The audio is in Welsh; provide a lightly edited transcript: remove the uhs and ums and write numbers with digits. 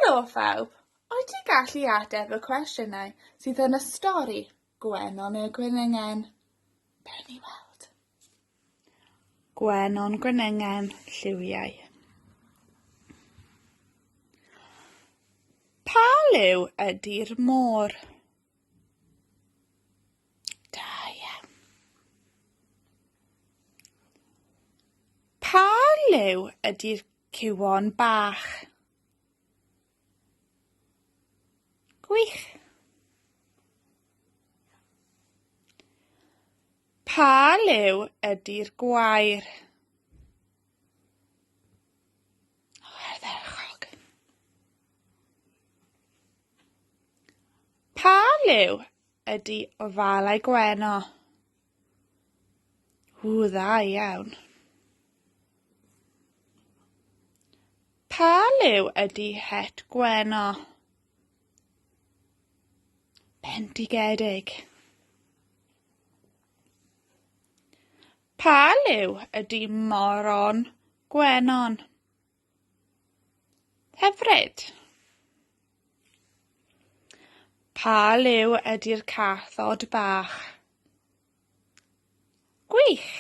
Helo phawb! Wyt ti'n gallu ateb y cwestiynau sydd yn y stori Gwenon y Gwningen? Be ni weld. Gwenon Gwningen, lliwiau. Pa liw ydy'r môr? Da iawn. Pa liw ydy'r Cywan bach. Gwych. Pa liw ydy'r gwair? O, ardderchog. Pa liw ydy ofalau Gwenno? Ww, dda iawn. Pa liw ydy het Gwenno? Bendigedig. Pa liw ydy moron Gwenon? Hyfryd. Pa liw ydy'r cathod bach? Gwych!